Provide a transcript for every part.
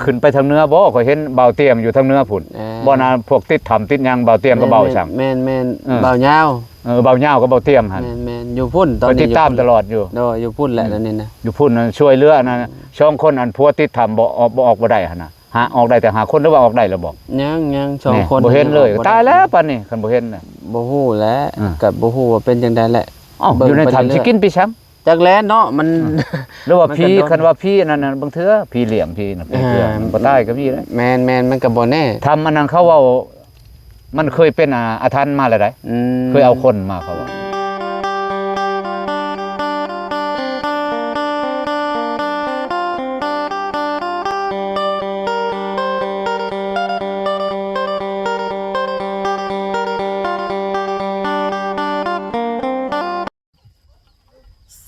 ຂຶ້ນໄປທາງເໜືອບໍ່? ຂ້ອຍເຫັນບ່າວຕຽງຢູ່ທາງເໜືອພຸ້ນ. ອ່າ ບ່ອນ ອ່າ ພວກຕິດຖ້ຳຕິດຫຍັງ ບ່າວຕຽງກັບບ່າວສັງ. ແມ່ນໆ ເອີ ບ່າວຍາວ. ເອີ ບ່າວຍາວກັບບ່າວຕຽງຫັ້ນ. ແມ່ນໆ ຢູ່ພຸ້ນ ຕອນນີ້ຂ້ອຍຕິດຕາມຕະຫຼອດຢູ່. ໂດຍ ຢູ່ພຸ້ນແຫຼະ ອືມ ອັນນີ້ນະ ຢູ່ພຸ້ນນັ້ນຊ່ວຍເຫຼືອອັນນັ້ນ ອືມ ສອງຄົນ ອັນຜົວຕິດຖ້ຳບໍ່ອອກ ບໍ່ອອກບໍ່ໄດ້ຫັ້ນນະ. ຫາອອກໄດ້ແຕ່ຫ້າຄົນ ຫຼືວ່າອອກໄດ້ແລ້ວບໍ່? ຍັງ ຍັງສອງຄົນ ບໍ່ເຫັນເລີຍ. ຕາຍແລ້ວ ປານນີ້ຄັນບໍ່ເຫັນນະ ບໍ່ຮູ້ແຫຼະ. ອ່າ ກໍບໍ່ຮູ້ວ່າເປັນຈັ່ງໃດແຫຼະ. ເອົ້າ ເບິ່ງຢູ່ໃນຖ້ຳ ໄປເລື້ອຍໆ ຊິກິນໄປສັງ? ຈັກແລ້ວເນາະ ມັນ ອ່າ ຫຼືວ່າຜີ ຄັນວ່າຜີອັນນັ້ນນະ ບາງເທື່ອຜີຫຼຽງ ຜີນະ ເອີ ບໍ່ຕາຍກໍມີເດ້. ແມ່ນໆ ມັນກໍບໍ່ແນ່. ຖ້ຳອັນນັ້ນເຂົາເວົ້າ ມັນເຄີຍເປັນອາ ອາຖັນມາແລ້ວໃດ໋. ອືມ ເຄີຍເອົາຄົນມາ ເຂົາວ່າ.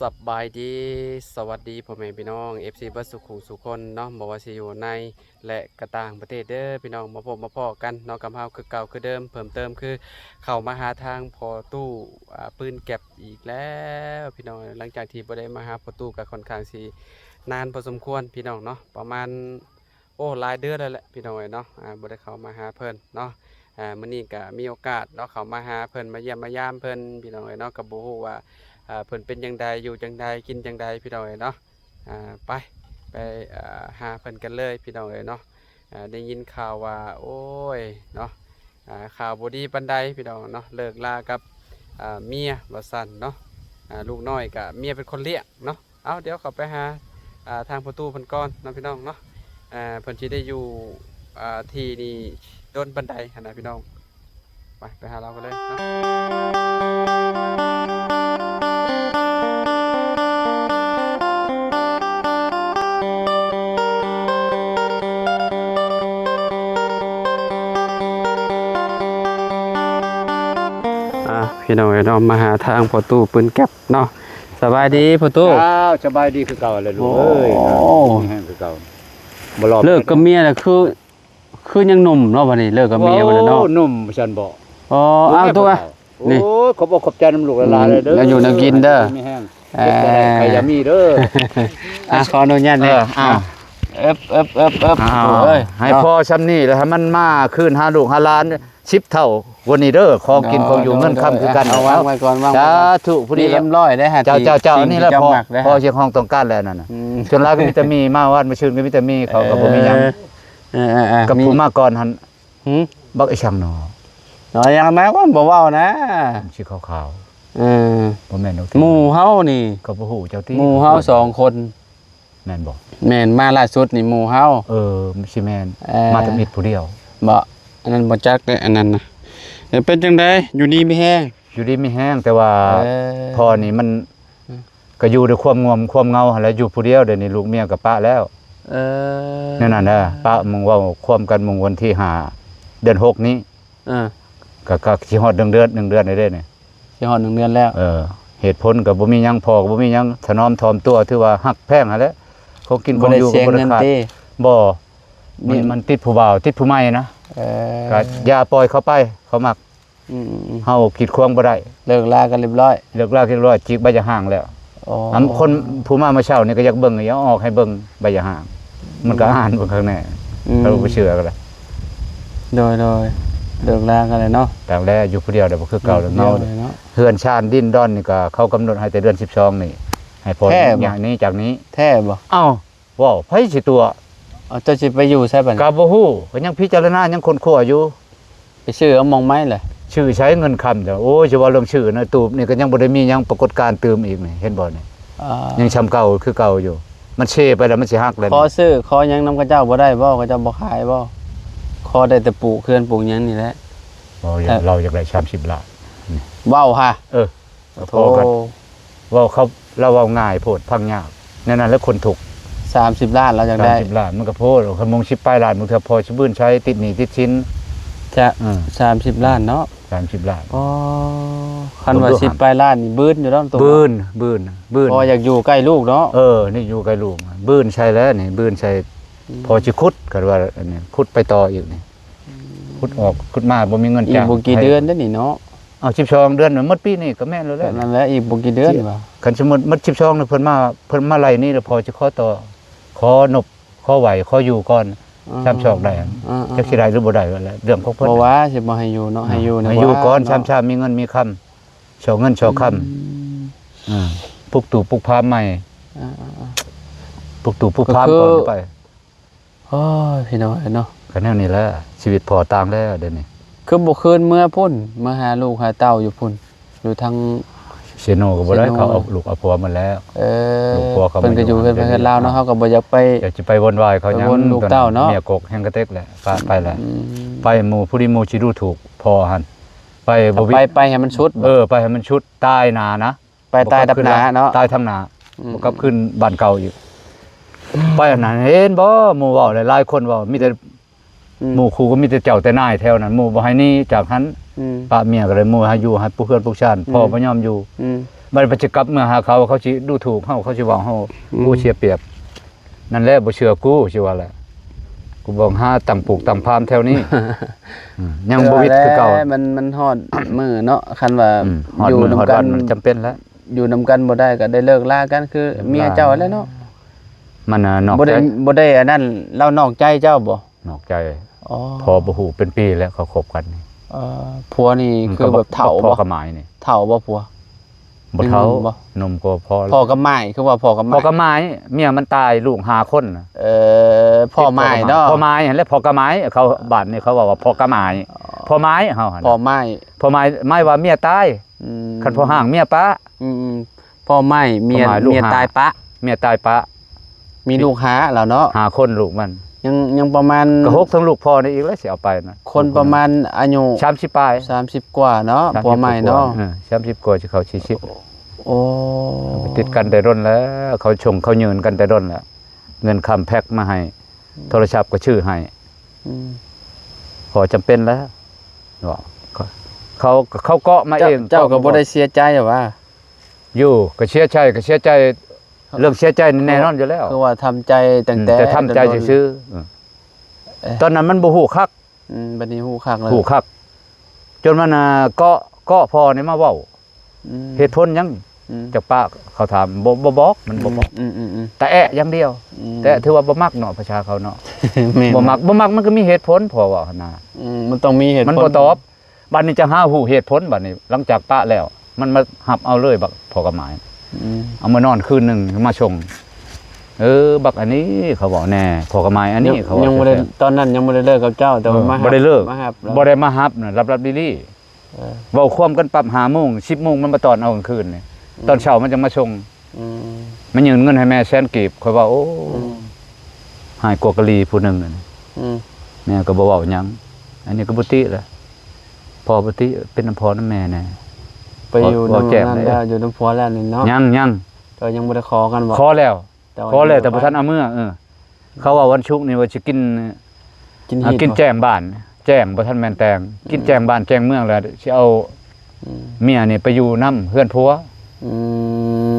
ສະບາຍດີ ສະຫວັດດີພໍ່ແມ່ພີ່ນ້ອງ ເອັຟຊີ ເບິດສູ່ຄູ່ສູ່ຄົນເນາະ, ບໍ່ວ່າຊິຢູ່ໃນ ແລະ ກະຕ່າງປະເທດເດີພີ່ນ້ອງ. ມາພົບມາພໍ້ກັນເນາະ ກັບເຮົາຄືເກົ່າຄືເດີມ. ເພີ່ມເຕີມຄືເຂົ້າມາຫາທາງພໍ່ຕູ້ ອ່າ ປືນແກັບອີກແລ້ວພີ່ນ້ອງ. ຫຼັງຈາກທີ່ບໍ່ໄດ້ມາຫາພໍ່ຕູ້ກໍຄ່ອນຂ້າງຊິນານພໍສົມຄວນພີ່ນ້ອງເນາະ, ປະມານ ໂອ້ ຫຼາຍເດືອນແລ້ວແຫຼະພີ່ນ້ອງເອີຍເນາະ, ອ່າ ບໍ່ໄດ້ເຂົ້າມາຫາເພິ່ນເນາະ. ອ່າ ມື້ນີ້ກະມີໂອກາດເນາະ ເຂົ້າມາຫາເພິ່ນ ມາຢ້ຽມມາຢາມເພິ່ນພີ່ນ້ອງເອີຍເນາະ. ກໍບໍ່ຮູ້ວ່າ ອ່າ ເພິ່ນເປັນຈັ່ງໃດ ຢູ່ຈັ່ງໃດ ກິນຈັ່ງໃດພີ່ນ້ອງເອີຍເນາະ. ອ່າ ໄປ ໄປ ອ່າ ຫາເພິ່ນກັນເລີຍພີ່ນ້ອງເອີຍເນາະ. ອ່າ ໄດ້ຍິນຂ່າວວ່າ ໂອ້ຍ ເນາະ ອ່າ ຂ່າວບໍ່ດີປານໃດພີ່ນ້ອງເນາະ, ເລີກລາກັບ ອ່າ ເມຍວ່າຊັ້ນເນາະ. ອ່າ ລູກນ້ອຍກະເມຍເປັນຄົນລ້ຽງເນາະ. ເອົາ ດຽວເຂົ້າໄປຫາ ອ່າ ທາງພໍ່ຕູ້ເພິ່ນກ່ອນເນາະພີ່ນ້ອງເນາະ. ອ່າ ເພິ່ນຊິໄດ້ຢູ່ ອ່າ ທີ່ນີ້ດົນປານໃດຫັ້ນນະພີ່ນ້ອງ. ໄປ ໄປຫາລາວກັນເລີຍເນາະ. ອ່າ ພີ່ນ້ອງເອີຍເນາະ, ມາຫາທາງພໍ່ຕູ້ປືນແກັບເນາະ. ສະບາຍດີພໍ່ຕູ້. ເຈົ້າ ສະບາຍດີຄືເກົ່າແຫຼະລູກເອີຍ. ໂອ້ ມີແຮງຄືເກົ່າ. ບໍ່ຫຼອກ ເລີກກັບເມຍແລ້ວຄື ຄືຍັງໜຸ່ມເນາະ ບັດນີ້ເລີກກັບເມຍ ໂອ້ ບັດນີ້ເນາະ. ໜຸ່ມຊັ້ນບໍ? ອໍ ເອົາຕົວະ ນີ້ ໂອ້ຍ ຂອບອົກຂອບໃຈນຳລູກຫຼາຍໆເດີ. ອືມ ແນວຢູ່ແນວກິນເດີ ມີແຮງ ເອີ ເຈັບຈະໄດ້ໄຂ້ຢ່າມີເດີ. ອ່ະ ຂໍອະນຸຍາດແດ່. ເອີ ເອົາ ເອີບ ເອີບ ເອີບ ເອີບ ເອີບ ເອົາ ໂອ້ຍ ໃຫ້ພໍຊ່ຳນີ້ແລ້ວ ໃຫ້ມັນມາຄືນຫາລູກຫາຫຼານສິບເທົ່າກວ່ານີ້ເດີ. ຂອງກິນ ໂດຍ ຂອງຢູ່ ໂດຍ ເງິນຄຳຄືກັນ. ເອົາ ເອົາ ວາງໄວ້ກ່ອນ ວາງໄວ້ ສາທຸ ຜູ້ນີ້ລະ ເອີມຮ້ອຍໄດ້ຫາ ເຈົ້າ ເຈົ້າ ເຈົ້າ ນີ້ລະພໍ ພໍຮຽກຮ້ອງຕ້ອງການແລ້ວນັ້ນນະ. ອືມ ສ່ວນຫຼາຍກໍມີແຕ່ໝີ່ ມາວານມາຊືນກໍມີແຕ່ໝີ່ ເຂົາກໍບໍ່ມີຫຍັງ. ເອີ ເອີ ເອີ ກັບຜູ້ມາກ່ອນຫັ້ນ ຫື ບັກອີ່ສັງເນາະ ເນາະ ຢ່າງນັ້ນກໍບໍ່ເວົ້ານະ ສີຂາວໆ. ເອີ ບໍ່ແມ່ນດອກ ໝູ່ເຮົານີ້ ກໍບໍ່ຮູ້ເຈົ້າຕິ ໝູ່ເຮົາສອງຄົນ. ແມ່ນບໍ່? ແມ່ນ ມາລ່າສຸດນີ້ໝູ່ເຮົາ. ເອີ ມັນຊິແມ່ນ ເອີ ມາທຳອິດຜູ້ດຽວບໍ? ອັນນັ້ນບໍ່ຈັກເດ້ ອັນນັ້ນນະ. ເອີ ເປັນຈັ່ງໃດ ຢູ່ດີມີແຮງ? ຢູ່ດີມີແຮງ ແຕ່ວ່າ ເອີ ພໍ່ນີ້ມັນ ອືມ ກໍຢູ່ດ້ວຍຄວາມງ່ວງຄວາມເຫງົາຫັ້ນແຫຼະ ຢູ່ຜູ້ດຽວ. ດຽວນີ້ລູກເມຍກໍປະແລ້ວ. ເອີ ແນວນັ້ນນະ ປະ ໝູ່ເວົ້າຄວາມກັນໝູ່ວັນທີຫ້າ ເດືອນຫົກນີ້. ເອີ ກໍ ກໍຊິຮອດໜຶ່ງເດືອນ ໜຶ່ງເດືອນແລ້ວເດ້ນີ້. ຊິຮອດໜຶ່ງເດືອນແລ້ວ. ເອີ ເຫດຜົນກໍບໍ່ມີຫຍັງ ພໍ່ກໍບໍ່ມີຫຍັງ ຖະໜອມຖ່ອມຕົວ ຖືວ່າຮັກແພງຫັ້ນແຫຼະ. ຂອງກິນຂອງຢູ່ກໍບໍ່ໄດ້ຂາດ. ບໍ່ ມັນ ມັນຕິດຜູ້ບ່າວ ຕິດຜູ້ໃໝ່ນະ. ເອີ ກໍຢ່າປ່ອຍເຂົາໄປ ເຂົາມັກ. ອືມໆໆ ເຮົາກີດຂວາງບໍ່ໄດ້. ເລີກລາກັນລຽບຮ້ອຍ ເລີກລາກັນລຽບຮ້ອຍ ຈີກໃບຢ່າຮ້າງແລ້ວ. ອໍ ອັນຄົນຜູ້ມາເມື່ອເຊົ້ານີ້ກໍຢາກເບິ່ງ ຢາກອອກໃຫ້ເບິ່ງໃບຢ່າຮ້າງ ມັນກໍອ່ານເບິ່ງຂ້າງໃນ. ອືມ ເຂົາບໍ່ເຊື່ອກໍໄດ້. ໂດຍໆ ເລີກລາກັນແລ້ວເນາະ. ຕາມແລ້ວ ຢູ່ຜູ້ດຽວໄດ້ບໍ່ຄືເກົ່າແລ້ວ ເໝົາເລີຍເນາະ. ເຮືອນຊານດິນດອນນີ້ກໍເຂົາກຳນົດໃຫ້ແຕ່ເດືອນສິບສອງນີ້ ໃຫ້ພໍ່ ແທ້ບໍ່? ຍ້າຍໜີຈາກນີ້. ແທ້ບໍ່? ເອົ້າ ເວົ້າໃຜຊິຕົວະ. ເອົາ ເຈົ້າຊິໄປຢູ່ໃສບັດນີ້? ກໍບໍ່ຮູ້ ກໍຍັງພິຈາລະນາ ຍັງຄົ້ນຄວ້າຢູ່. ໄປຊື້ເອົາໝ່ອງໃໝ່ແຫຼະ. ຊື້ໃສເງິນຄຳເຈົ້າ? ໂອ້ຍ ຊິເວົ້າເລື່ອງຊື້ນະ ຕູບນີ້ກໍຍັງບໍ່ໄດ້ມີຫຍັງປາກົດການຕື່ມອີກນີ້ ເຫັນບໍ່ນີ້? ອ່າ ຍັງຊ່ຳເກົ່າຄືເກົ່າຢູ່. ມັນເຊໄປແລ້ວ ມັນຊິຫັກແລ້ວ. ຂໍຊື້ຂໍຫຍັງນຳເຂົາເຈົ້າບໍ່ໄດ້ບໍ່? ເຂົາເຈົ້າບໍ່ຂາຍບໍ່? ຂໍໄດ້ແຕ່ປູກເຮືອນປູກຫຍັງນີ້ແຫຼະ. ເວົ້າ ລາວຢາກໄດ້ສາມສິບລ້ານ. ເວົ້າຫາ ເອີ ພໍກັນ. ເວົ້າເຂົາ ລາວເວົ້າງ່າຍໂພດ ຟັງຍາກ. ແນວນັ້ນແຫຼະຄົນທຸກ. ສາມສິບລ້ານລາວຢາກໄດ້. ສາມສິບລ້ານມັນກໍໂພດ. ຄັນມຸງສິບປາຍລ້ານ ບາງເທື່ອພໍຊິບືນໃຊ້ ຕິດໜີ້ຕິດສິນ. ຈະ ເອີ ສາມສິບລ້ານເນາະ. ສາມສິບລ້ານ. ອໍ ຄັນວ່າສິບປາຍລ້ານນີ້ບືນຢູ່ດອກ. ບືນ ບືນ ບືນ. ພໍຢາກຢູ່ໃກ້ລູກເນາະ. ເອີ ນີ້ຢູ່ໃກ້ລູກ ບືນໃສ່ແລ້ວນີ້ ບືນໃສ່. ອືມ ພໍຊິຂຸດ ຄັນວ່າອັນນີ້ ຂຸດໄປຕໍ່ອີກນີ້. ອືມ ຂຸດອອກຂຸດມາບໍ່ມີເງິນຈ້າງ. ອີກບໍ່ກີ່ເດືອນເດ້ນີ້ເນາະ. ເອົາ ສິບສອງເດືອນ ໝົດປີນີ້ກໍແມ່ນແລ້ວແຫຼະ. ນັ້ນແຫຼະ ອີກບໍ່ກີ່ເດືອນວ່າ. ຄັນສົມມຸດໝົດສິບສອງນີ້ ເພິ່ນມາ ເພິ່ນມາໄລ່ນີ້ແລ້ວ ພໍຊິຂໍຕໍ່ ຂໍນົບ ຂໍໄຫວ້ ຂໍຢູ່ກ່ອນ. ອ່າ ຊາມຊອກໄດ້ ອ່າໆໆ ຈັກຊິໄດ້ຫຼືບໍ່ໄດ້ແຫຼະ ເລື່ອງຂອງເພິ່ນ ບໍ່ວ່າຊິບໍ່ໃຫ້ຢູ່ເນາະ ອ່າ ໃຫ້ຢູ່ ໃຫ້ຢູ່ກ່ອນ ເນາະ ຊາມຊາມ ມີເງິນມີຄຳ ຊອກເງິນຊອກຄຳ ອືມ ອ່າ ປຸກຕູ່ປຸກພາມໃໝ່ ອ່າໆໆ ປຸກຕູ່ປຸກພາມ ກໍຄື ກ່ອນໄປ ໂອ້ຍ ພີ່ນ້ອງເອີຍເນາະ ກໍແນວນີ້ແຫຼະ ຊີວິດພໍ່ຕ່າງແລ້ວດຽວນີ້ ຄືບໍ່ຄືນເມືອພຸ້ນ ມາຫາລູກຫາເຕົ້າຢູ່ພຸ້ນ ຢູ່ທາງເຊໂນກໍບໍ່ໄດ້ ເຊໂນ ເຂົາເອົາລູກເອົາຜົວໝົດແລ້ວ ເອີ ລູກຜົວເຂົາ ເພິ່ນກໍຢູ່ເຮືອນ ມາຢູ່ ເຮືອນລາວເນາະ ເຮົາກໍບໍ່ຢາກໄປ ຢາກຊິໄປວົນວາຍເຂົາຫຍັງ ຢາກໄປວົນລູກເຕົ້າເນາະ ເມຍກົກແຮງກະເຕັກແຫຼະ ປະໄປແຫຼະ ອືມ ໄປໝູ່ ຜູ້ດີໝູ່ຊິດູຖູກພໍ່ຫັ້ນ ໄປບໍ່ ໄປ ໄປໃຫ້ມັນສຸດ ເອີ ໄປໃຫ້ມັນສຸດ ຕາຍໜ້ານະ ໄປຕາຍດັບໜ້າເນາະ ຕາຍທຳໜ້າ ອືມ ບໍ່ກັບຄືນບ້ານເກົ່າອີກ ອືມ ໄປອັນນັ້ນ ເຫັນບໍ່ ໝູ່ເວົ້າຫຼາຍໆຄົນເວົ້າ ມີແຕ່ ອືມ ໝູ່ຄູ່ກໍມີແຕ່ເຈົ້າແຕ່ນາຍແຖວນັ້ນ ໝູ່ບໍ່ໃຫ້ໜີຈາກຫັ້ນ ອືມ ປະເມຍກໍໄດ້ ໝູ່ໃຫ້ຢູ່ໃຫ້ປຸກເຮືອນປຸກຊານ ອືມ ພໍ່ບໍ່ຍອມຢູ່ ອືມ ບັດໄປຊິກັບເມືອຫາເຂົາ ເຂົາຊິດູຖູກເຮົາ ເຂົາຊິເວົ້າເຮົາ ອືມ ໂອ້ ເສຍປຽບ ນັ້ນແຫຼະ ບໍ່ເຊື່ອກູ ຊິວ່າແຫຼະ ກູບອກຫາຕັ້ງປູກຕັ້ງພາມແຖວນີ້ ອືມ ຍັງບໍ່ວິດຄືເກົ່າ ແຫຼະ ມັນ ມັນຮອດມື້ເນາະ ຄັນວ່າ ອືມ ຮອດມື້ ຢູ່ນຳກັນ ຮອດວັນ ມັນຈຳເປັນແລ້ວ ຢູ່ນຳກັນບໍ່ໄດ້ກໍໄດ້ເລີກລາກັນ ຄືເມຍເຈົ້າຫັ້ນແຫຼະເນາະ ມັນນະນອກໃຈ ບໍ່ໄດ້ ບໍ່ໄດ້ອັນນັ້ນ ລາວນອກໃຈເຈົ້າບໍ່? ນອກໃຈ ອໍ ພໍ່ບໍ່ຮູ້ເປັນປີແລ້ວເຂົາຄົບກັນ ເອີ ຜົວນີ້ ອືມ ຄືແບບເຖົ້າບໍ່? ພໍ່ກະໝາຍນີ້ ເຖົ້າບໍ່ຜົວ? ບໍ່ເຖົ້າ ໜຸ່ມກວ່າພໍ່ ໜຸ່ມກວ່າພໍ່ ພໍ່ກະໝາຍ ຄືວ່າພໍ່ກະໝາຍ ພໍ່ກະໝາຍ ເມຍມັນຕາຍ ລູກຫ້າຄົນ ເອີ ພໍ່ໝາຍເນາະ ພໍ່ໝາຍຫັ້ນແຫຼະ ພໍ່ກະໝາຍ ເຂົາບ້ານນີ້ເຂົາເວົ້າວ່າພໍ່ກະໝາຍ ອໍ ພໍ່ໝາຍເຮົາຫັ້ນ ພໍ່ໝາຍ ພໍ່ໝາຍ ໝາຍວ່າເມຍຕາຍ ອືມ ຄັນພໍ່ຮ້າງເມຍປະ ອືມໆ ພໍ່ໝາຍເມຍ ພໍ່ໝາຍລູກ ເມຍຕາຍປະ ຫ້າ ເມຍຕາຍປະ ມີລູກຫ້າແລ້ວເນາະ ຫ້າຄົນລູກມັນ ຍັງ ຍັງປະມານ ກໍຫົກທັງລູກພໍ່ນີ້ອີກແລ້ວ ຊິເອົາໄປນະ ຄົນປະມານອາຍຸສາມສິບປາຍ ສາມສິບກວ່າເນາະ ສາມສິບ ຜົວໃໝ່ເນາະ ກວ່າ ເອີ ສາມສິບກວ່າ ຊິເຂົ້າສີ່ສິບ ໂອ້ ຕິດກັນແຕ່ດົນແລ້ວ ເຂົາຊົງເຂົາຍື່ນກັນແຕ່ດົນແລ້ວ ເງິນຄຳແພັກມາໃຫ້ ອືມ ໂທລະສັບກໍຊື້ໃຫ້ ອືມ ພໍຈຳເປັນແລ້ວ ເວົ້າ ເຂົາ ເຂົາເກາະມາເອງ ເຈົ້າ ເຈົ້າກໍບໍ່ໄດ້ເສຍໃຈຫວາ? ຢູ່ ກໍເສຍໃຈ ກໍເສຍໃຈ ເລື່ອງເສຍໃຈນີ້ແນ່ນອນຢູ່ແລ້ວ ຄືວ່າທຳໃຈຕັ້ງແຕ່ ອືມ ແຕ່ທຳໃຈຊື່ໆ ເອີ ເອີ ຕອນນັ້ນມັນບໍ່ຮູ້ຄັກ ອືມ ບັດນີ້ຮູ້ຄັກແລ້ວ ຮູ້ຄັກ ຈົນມັນ ອ່າ ເກາະ ເກາະພໍ່ນີ້ມາເວົ້າ ອືມ ເຫດຜົນຫຍັງ ອືມ ຈັກປະ ເຂົາຖາມ ບໍ່ ບໍ່ບອກ ມັນບໍ່ບອກ ອືມໆໆ ແຕ່ແອະຢ່າງດຽວ ອືມ ແຕ່ຖືວ່າບໍ່ມັກເນາະ ພາສາເຂົາເນາະ ແມ່ນ ບໍ່ມັກ ບໍ່ມັກມັນກໍມີເຫດຜົນ ພໍ່ເວົ້າຫັ້ນນະ ອືມ ມັນຕ້ອງມີເຫດຜົນ ມັນບໍ່ຕອບ ບັດນີ້ຈັ່ງຫາຮູ້ເຫດຜົນ ບັດນີ້ຫຼັງຈາກປະແລ້ວ ມັນມາຮັບເອົາເລີຍບັກພໍ່ກະໝາຍ ອືມ ເອົາມານອນຄືນໜຶ່ງມາສົ່ງ ເອີ ບັກອັນນີ້ ເຂົາເວົ້າແນ່ ພໍ່ກະໝາຍອັນນີ້ ເຂົາວ່າ ຍັງບໍ່ໄດ້ ຕອນນັ້ນຍັງບໍ່ໄດ້ເລີກກັບເຈົ້າ ແຕ່ວ່າ ເອີ ມາຮັບ ບໍ່ໄດ້ເລີກ ມາຮັບ ບໍ່ໄດ້ມາຮັບນະ ຫຼັບໆລີ້ໆ ເອີ ເວົ້າຄວາມກັນປັບ ຫ້າໂມງ ສິບໂມງ ມັນມາຕອນເອົາກາງຄືນນີ້ ອືມ ຕອນເຊົ້າມັນຈັ່ງມາສົ່ງ ອືມ ມາຍື່ນເງິນໃຫ້ແມ່ແສນກີບ ຂ້ອຍວ່າ ໂອ້ ອືມ ຮ້າຍກວ່າກະລີຜູ້ໜຶ່ງນັ້ນ ອືມ ແມ່ກໍບໍ່ເວົ້າຫຍັງ ອັນນີ້ກໍບໍ່ຕິແຫຼະ ພໍ່ບໍ່ຕິ ເປັນນຳພໍ່ນຳແມ່ແດ່ ໄປຢູ່ນຳນັ້ນແລ້ວ ຢູ່ນຳຜົວແລ້ວນີ້ເນາະ ຍັງ ຍັງ ເຈົ້າຍັງບໍ່ໄດ້ຂໍກັນບໍ່? ຂໍແລ້ວ ຂໍແລ້ວ ແຕ່ບໍ່ທັນເອົາເມືອ ເອີ ເຂົາວ່າວັນສຸກນີ້ວ່າຊິກິນ ກິນ ອ່າ ຮີດ ກິນແຈ້ງບ້ານ ແຈ້ງ ບໍ່ທັນແມ່ນແຕ່ງ ອືມ ກິນແຈ້ງບ້ານແຈ້ງເມືອງແລ້ວຊິເອົາ ອືມ ເມຍນີ້ໄປຢູ່ນຳເຮືອນຜົວ ອື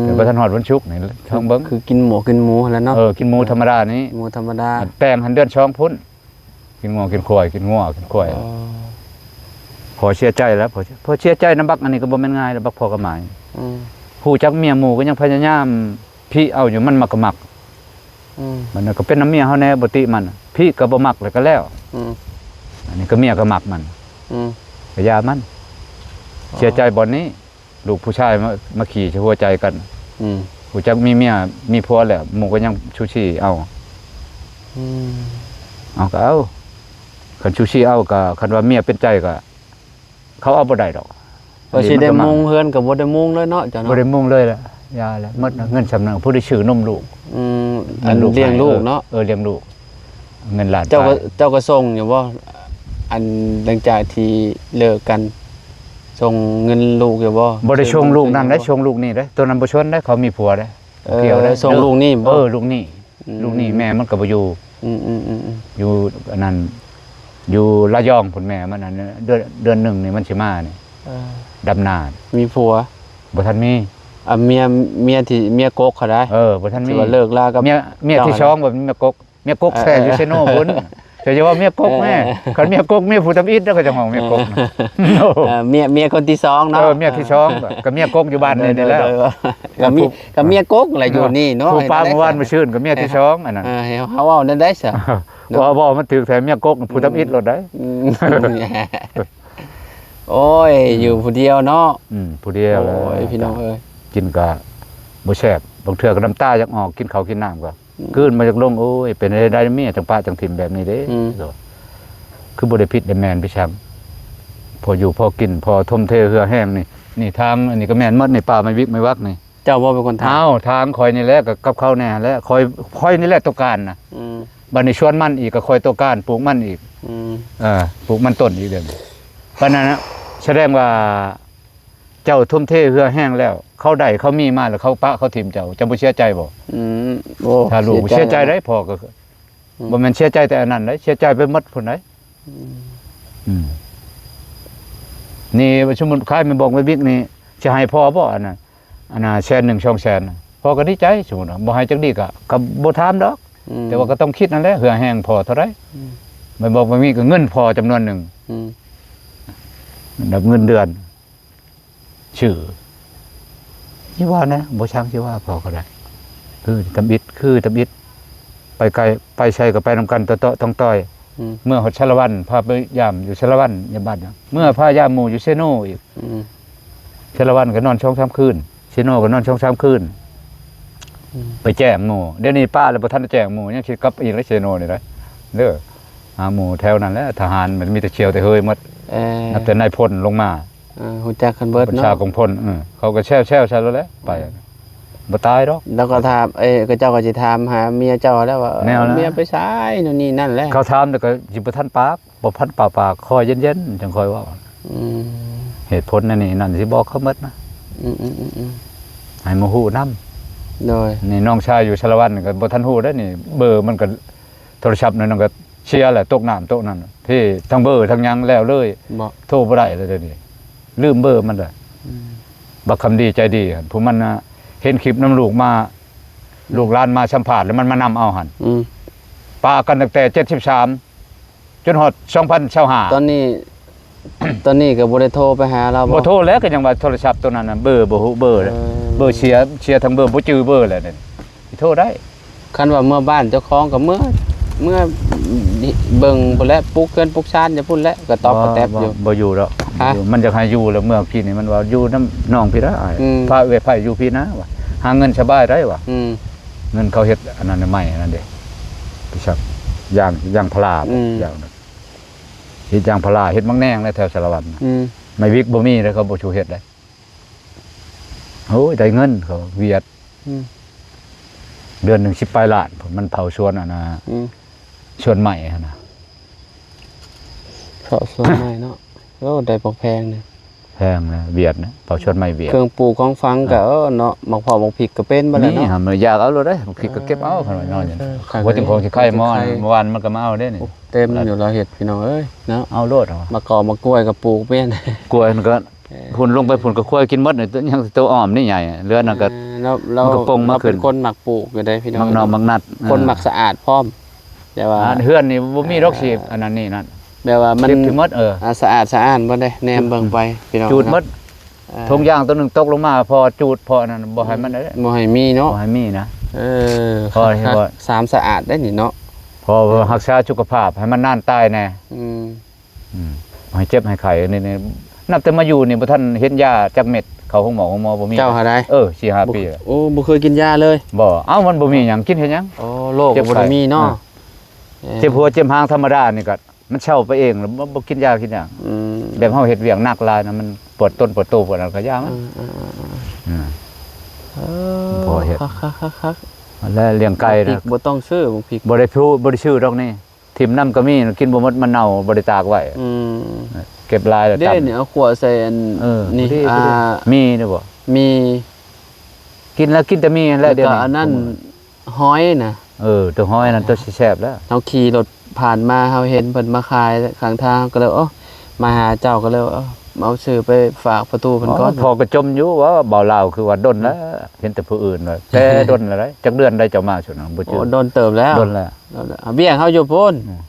ມ ແຕ່ບໍ່ທັນຮອດວັນສຸກນີ້ ລອງເບິ່ງ ຄືກິນໝູກິນໝູຫັ້ນແຫຼະເນາະ ເອີ ກິນໝູທຳມະດານີ້ ໝູທຳມະດາ ແຕ່ງຫັ້ນເດືອນສອງພຸ້ນ ກິນງົວກິນຄວາຍ ກິນງົວກິນຄວາຍ ອໍ ພໍເສຍໃຈແລ້ວ ພໍ ພໍເສຍໃຈນຳບັກອັນນີ້ກໍບໍ່ແມ່ນງ່າຍແລ້ວ ບັກພໍ່ກະໝາຍ ອືມ ຮູ້ຈັກເມຍໝູກໍຍັງພະຍາຍາມພິເອົາຢູ່ ມັນມັກກໍມັກ ອືມ ມັນກໍເປັນນຳເມຍເຮົາແດ່ ບໍ່ຕິມັນ ພິກໍບໍ່ມັກແລ້ວກໍແລ້ວ ອືມ ອັນນີ້ກໍເມຍກໍມັກມັນ ອືມ ກໍຢ່າມັນ ອໍ ເສຍໃຈບ່ອນນີ້ ລູກຜູ້ຊາຍມາ ມາຂີ່ໃສ່ຫົວໃຈກັນ ອືມ ຮູ້ຈັກມີເມຍມີຜົວແລ້ວ ໝູ່ກໍຍັງຊູຊີເອົາ ອືມ ເອົາກໍເອົາ ຄັນຊູຊີເອົາກໍ ຄັນວ່າເມຍເປັນໃຈກໍ ເຂົາເອົາບໍ່ໄດ້ດອກ ວ່າຊິໄດ້ມຸງເຮືອນກໍບໍ່ໄດ້ມຸງເລີຍເນາະ ເຈົ້າເນາະ ບໍ່ໄດ້ມຸງເລີຍລະ ຢ່າລະ ໝົດເງິນສ່ຳນັ້ນ ຜູ້ໄດ້ຊື້ນົມລູກ ອືມ ອັນລ້ຽງລູກເນາະ ເອີ ລ້ຽງລູກ ເງິນລ້ານ ເຈົ້າກໍ ເຈົ້າກໍສົ່ງຢູ່ບໍ່ ອັນຫຼັງຈາກທີ່ເລີກກັນ ສົ່ງເງິນລູກຢູ່ບໍ່? ບໍ່ໄດ້ສົ່ງລູກນັ້ນເດ້ ສົ່ງລູກນີ້ເດ້ ໂຕນັ້ນບໍ່ຊົນເດ້ ເຂົາມີຜົວເດ້ ເອີ ບໍ່ກ່ຽວເດ້ ສົ່ງລູກນີ້ບໍ່? ເອີ ລູກນີ້ ອືມ ລູກນີ້ແມ່ມັນກໍບໍ່ຢູ່ ອືມໆໆໆ ຢູ່ອັນນັ້ນ ຢູ່ລະຍອງພຸ້ນ ແມ່ມັນ ອັນເດືອນ ເດືອນໜຶ່ງນີ້ມັນຊິມານີ້ ເອີ ດຳນາ ມີຜົວ? ບໍ່ທັນມີ ອ່າ ເມຍ ເມຍທີ່ ເມຍກົກເຂົາໄດ໋ ເອີ ບໍ່ທັນມີ ທີ່ວ່າເລີກລາກັບ ເມຍ ເມຍທີສອງ ບໍ່ແມ່ນເມຍກົກ ເມຍກົກແທ້ຢູ່ເຊໂນພຸ້ນ ເຈົ້າຢ່າເວົ້າເມຍກົກແມ່ ເອີ ຄັນເມຍກົກເມຍຜູ້ທຳອິດເດ້ ເຂົາຈະຮ້ອງເມຍກົກນະ ເອີ ເມຍ ເມຍຄົນທີສອງເນາະ ເອີ ເມຍທີສອງ ກໍເມຍກົກຢູ່ບ້ານນີ້ແຫຼະ ໂດຍໆ ກໍມີ ກໍເມຍກົກແຫຼະຢູ່ນີ້ເນາະ ຜູ້ປາເມື່ອວານມື້ຊືນກໍເມຍທີສອງ ອັນນັ້ນ ເອີ ໃຫ້ເຮົາເວົ້າແນວໃດຊະ ເນາະ ເວົ້າ ເວົ້າມັນຖືກແທ້ ເມຍກົກຜູ້ທຳອິດໂລດໄດ໋. ອືມ ໂອ້ຍ ອືມ ຢູ່ຜູ້ດຽວເນາະ. ອືມ ຜູ້ດຽວແຫຼະ. ໂອ້ຍ ພີ່ນ້ອງເອີຍ ກິນກະບໍ່ແຊບ ບາງເທື່ອກະນ້ຳຕາຢາກອອກ ກິນເຂົ້າກິນນ້ຳກະ ອືມ ກືນບໍ່ຢາກລົງ. ໂອ້ຍ ເປັນໄດ້ເມຍຈັ່ງປະຈັ່ງຖິ້ມແບບນີ້ເດ້. ອືມ ຄືບໍ່ໄດ້ຜິດໄດ້ແມ່ນໄປຊັງ ພໍຢູ່ພໍກິນ ພໍຖົມເທເຫື່ອແຮງນີ້. ນີ້ທາງອັນນີ້ກະແມ່ນໝົດນີ້ ປ່າໄມ້ວິກໄມ້ວັກນີ້ ເຈົ້າບໍ່ເປັນຄົນຖາງ? ອ້າວ ທາງຂ້ອຍນີ້ແຫຼະ ກະກັບເຂົາແດ່ຫັ້ນແຫຼະ ຂ້ອຍ ຂ້ອຍນີ້ແຫຼະຕົວການນະ. ອືມ ບາດນີ້ສວນມັນອີກ ກະຂ້ອຍຕົວການ ປູກມັນອີກ. ອືມ ເອີ ປູກມັນຕົ້ນອີກເດ້. ປານນັ້ນນະ ສະແດງວ່າເຈົ້າທຸ່ມເທເຫື່ອແຮງແລ້ວ ເຂົາໄດ້ເຂົາມີມາແລ້ວ ເຂົາປະເຂົາຖິ້ມເຈົ້າ ເຈົ້າບໍ່ເສຍໃຈບໍ່? ອືມ ໂອ້ ຖ້າລູກເສຍໃຈ ເສຍໃຈໄດ໋ ພໍ່ກະ ອືມ ບໍ່ແມ່ນເສຍໃຈແຕ່ອັນນັ້ນໄດ໋ ເສຍໃຈໄປໝົດພຸ້ນໄດ໋. ອືມ ອືມ ນີ້ສົມມຸດຂາຍແມ່ນບອກແມ່ບິກນີ້ ຊິໃຫ້ພໍ່ບໍ່ ອັນນັ້ນ ອັນນ່າ ແສນໜຶ່ງ ສອງແສນ ພໍ່ກະດີໃຈ. ສົມມຸດວ່າບໍ່ໃຫ້ຈັກດີກະ ກະບໍ່ຖາມດອກ. ອືມ ແຕ່ວ່າກະຕ້ອງຄິດຫັ້ນແຫຼະ ເຫື່ອແຮງພໍ່ເທົ່າໃດ. ອືມ ແມ່ນບອກແມ່ບິກກະເງິນພໍ່ຈຳນວນໜຶ່ງ. ອືມ ແບບເງິນເດືອນ ຊື່ ຊິວ່າແນວ ບໍ່ຊ່າງຊິວ່າ ພໍ່ກະໄດ້ ຄືທຳອິດ ຄືທຳອິດ ໄປໄກ ໄປໃສກະໄປນຳກັນ ເຕາະໆ ຕ້ອງຕ່ອຍ. ອືມ ເມື່ອຮອດສາລະວັນ ພາໄປຢາມຢູ່ສາລະວັນ ຍາມບ້ານ ເມື່ອພາຢາມໝູ່ຢູ່ເຊໂນອີກ. ອືມ ສາລະວັນກະນອນສອງສາມຄືນ ເຊໂນກະນອນສອງສາມຄືນ. ອືມ ໄປແຈ້ງໝູ່ ດຽວນີ້ປ້າແລ້ວ ບໍ່ທັນໄດ້ແຈ້ງໝູ່ ຍັງຊິກັບອີກເລີຍ ເຊໂນນີ້ໄດ໋ ເດີ ຫາໝູ່ແຖວນັ້ນແຫຼະ ທະຫານມັນມີແຕ່ສ່ຽວແຕ່ເຮີຍໝົດ. ເອີ ນັບແຕ່ນາຍພົນລົງມາ. ເອີ ຮູ້ຈັກກັນເບິດເນາະ ບັນຊາກອງພົນ. ເອີ ເຂົາກະແຊວໆ ໃສ່ໂລດແຫຼະ ໄປ ອືມ ບໍ່ຕາຍດອກ. ແລ້ວກະຖາມ ເອີ ເຂົາເຈົ້າກະຊິຖາມຫາເມຍເຈົ້າແລ້ວວ່າ ແນວນັ້ນ ເມຍໄປໃສ ໂນ່ນນີ້ນັ້ນແຫຼະ. ເຂົາຖາມແລ້ວກະຊິບໍ່ທັນປາກ ບໍ່ທັນປາກ ປາກຄໍເຢັນໆ ຈັ່ງຄ່ອຍເວົ້າ. ອືມ ເຫດຜົນອັນນີ້ນັ້ນ ຊິບອກເຂົາໝົດນະ. ອືມໆໆໆ ໃຫ້ມາຮູ້ນຳ. ໂດຍ ນີ້ນ້ອງຊາຍຢູ່ສາລະວັນກະບໍ່ທັນຮູ້ເດ້ນີ້ ເບີມັນກະ ໂທລະສັບນັ້ນກະເສຍແຫຼະ ຕົກນ້ຳຕົກນັ້ນ ເພທັງເບີທັງຫຍັງແລ້ວເລີຍ ບໍ່ ໂທບໍ່ໄດ້ແລ້ວດຽວນີ້ ລືມເບີມັນແລ້ວ. ອືມ ບັກຄຳດີໃຈດີຫັ້ນ ຜູ້ມັນນະ ເຫັນຄລິບນຳລູກມາ ອືມ ລູກຫຼານມາສຳພາດ ແລ້ວມັນມານຳເອົາຫັ້ນ. ອືມ ປະກັນຕັ້ງແຕ່ເຈັດສິບສາມ ຈົນຮອດສອງພັນຊາວຫ້າ. ຕອນນີ້ ຕອນນີ້ກະບໍ່ໄດ້ໂທໄປຫາລາວບໍ່? ບໍ່ໂທແລ້ວ ກະຍັງວ່າໂທລະສັບໂຕນັ້ນນະ ເບີບໍ່ຮູ້ເບີ. ເອີ ເບີເສຍ ເສຍທັງເບີ ບໍ່ຈື່ເບີແລ້ວນີ້ ຊິໂທໄດ້. ຄັນວ່າເມືອບ້ານເຈົ້າຂອງກະເມືອ ເມືອເບິ່ງພຸ້ນແຫຼະ ປຸກເຮືອນປຸກຊານຢູ່ພຸ້ນແຫຼະ ກະຕອບກະແຕັບຢູ່. ບໍ່ ບໍ່ຢູ່ດອກ ບໍ່ຢູ່ ມັນຢາກໃຫ້ຢູ່ແລ້ວ ເມື່ອກີ້ນີ້ມັນວ່າຢູ່ນຳນ້ອງພີ້ນະ ອືມ ພາເອື້ອຍໄພຢູ່ພີ້ນະວ່າ ຫາເງິນສະບາຍໄດ໋ວ່າ. ອືມ ເງິນເຂົາເຮັດອັນນັ້ນໃໝ່ອັນນັ້ນເດ້ ໄປສັກຢາງ ຢາງພາລາ. ອືມ ຢາງ ເຮັດຢາງພາລາ ເຮັດໝາກແໜງແຫຼະແຖວສາລະວັນ. ອືມ ໄມ້ວິກບໍ່ມີເດ້ ເຂົາບໍ່ສູ່ເຮັດເດ້. ໂອ້ຍ ໄດ້ເງິນເຂົາຫວຽດ. ອືມ ເດືອນໜຶ່ງສິບປາຍລ້ານ ມັນເຜົາສວນອັນນ່າ. ອືມ ສວນໄມ້ຫັ້ນນະ ເຜົາສວນໄມ້ເນາະ. ໂອ້ ໄດ້ບັກແພງນະ ແພງນະ ຫວຽດນະ ເຜົາສວນໄມ້ຫວຽດ. ເຄື່ອງປູກຂອງຝັງກະ ເອີ ເນາະ ໝາກເຜາະໝາກພິກກະເປັນບໍ່ແລ້ວເນາະ. ມີຫາ ຢາກເອົາໂລດເດ້ ໝາກພິກກະເກັບເອົາ. ເອີ ເຂົາວ່າ ເອີ ຈັ່ງຂອງຊິຂາຍໝໍ້ ເອີ ເມື່ອວານມັນກະມາເອົາເດ້ນີ້. ໂອ້ ເຕັມຢູ່ລາວເຮັດ ພີ່ນ້ອງເອີຍເນາະ ເອົາໂລດ. ໝາກກອກໝາກກ້ວຍກະປູກແມ່ນ ກ້ວຍຫັ້ນກະ ເອີ ພຸ້ນລົງໄປພຸ້ນກະຄວາຍກິນໝົດນີ້ ຍັງແຕ່ໂຕອ້ອມນີ້ໃຫຍ່ ເຫຼືອນັ້ນກະ ເອີ ລາວ ມັນກະປົ່ງມາຂຶ້ນ. ເອີ ລາວເປັນຄົນມັກປູກຢູ່ເດ້ພີ່ນ້ອງ ມັກນອກມັກນັດ ຄົນມັກສະອາດພ້ອມ ແຕ່ວ່າເຮືອນນີ້ບໍ່ມີດອກ ເອີ ຊິອັນນັ້ນນີ້ນັ້ນ ແບບວ່າມັນເກັບຖືໝົດ. ເອີ ອາ ສະອາດສະອ້ານບໍ່ໄດ້ແນມເບິ່ງໄປ ພີ່ນ້ອງ ຈູດໝົດ. ເອີ ຖົງຢາງໂຕໜຶ່ງຕົກລົງມາ ພໍຈູດພໍອັນນັ້ນ ບໍ່ໃຫ້ມັນ ບໍ່ໃຫ້ມີເນາະ ບໍ່ໃຫ້ມີນະ. ເອີ ພໍ ສາມສະອາດໄດ໋ນີ້ເນາະ ພໍຮັກສາສຸຂະພາບໃຫ້ມັນນານຕາຍແດ່. ອືມ ອືມ ໃຫ້ເຈັບໃຫ້ໄຂ້ນີ້ ນັບແຕ່ມາຢູ່ນີ້ບໍ່ທັນເຫັນຢາຈັກເມັດ ເຂົ້າໂຮງໝໍໂຮງໝໍບໍ່ມີ. ເຈົ້າຫາໄດ໋? ເອີ ສີ່ຫ້າປີແລ້ວ. ໂອ້ ບໍ່ເຄີຍກິນຢາເລີຍ? ບໍ່. ເອົ້າ ມັນບໍ່ມີຫຍັງກິນເຮັດຫຍັງ? ໂອ້ ໂລກກໍບໍ່ໄດ້ມີເນາະ. ເຈັບຫົວເຈັບຫາງທຳມະດານີ້ກໍມັນເຊົາໄປເອງ ບໍ່ ບໍ່ກິນຢາກິນຫຍັງ. ອືມ ແບບເຮົາເຮັດວຽກໜັກຫຼາຍນະ ມັນປວດຕົນປວດໂຕປວດຫຍັງກໍຢ່າມັນ. ເອີ ເອີ ເອີ ເອີ ພໍເຮັດ ຄັກໆໆໆ ແລະລ້ຽງໄກ່ນະ ບໍ່ຕ້ອງຊື້ ບໍ່ໄດ້ຊື້ ບໍ່ໄດ້ຊື້ດອກນີ້. ຖິ້ມນຳກະມີ ກິນບໍ່ໝົດ ມັນເນົ່າ ບໍ່ໄດ້ຕາກໄວ້. ອືມ ເກັບຫຼາຍແລ້ວ ເດ້ນີ້ ເອົາຂົ້ວໃສ່ອັນ ເອີ ນີ້ ພໍດີ ອາ ພໍດີ ມີນີ້ບໍ່? ມີ ກິນແລ້ວກິນແຕ່ມີຫັ້ນແຫຼະ. ແລ້ວກະອັນນັ້ນ ດຽວນີ້ ຫອຍນະ ເອີ ໂຕຫອຍນັ້ນ ໂຕຊິແຊບແລ້ວ. ເຮົາຂີ່ລົດຜ່ານມາ ເຮົາເຫັນເພິ່ນມາຂາຍຂ້າງທາງ ເຮົາກະເລີຍ ໂອ້ ມາຫາເຈົ້າ ກະເລີຍ ເອົາ ເອົາຊື້ໄປຝາກພໍ່ຕູ້ເພິ່ນກ່ອນ. ພໍ່ກະຈົ່ມຢູ່ວ່າ ບ່າວລາວຄືວ່າດົນແລ້ວ ເຫັນແຕ່ຜູ້ອື່ນວ່າ ແຕ່ດົນແລ້ວໃດ໋. ຈັກເດືອນໃດເຈົ້າມາຊຸດນັ້ນ ບໍ່ຈື່. ໂອ້ ດົນເຕີບແລ້ວ ດົນແລ້ວ. ວຽກເຮົາຢູ່ພຸ້ນ ອືມ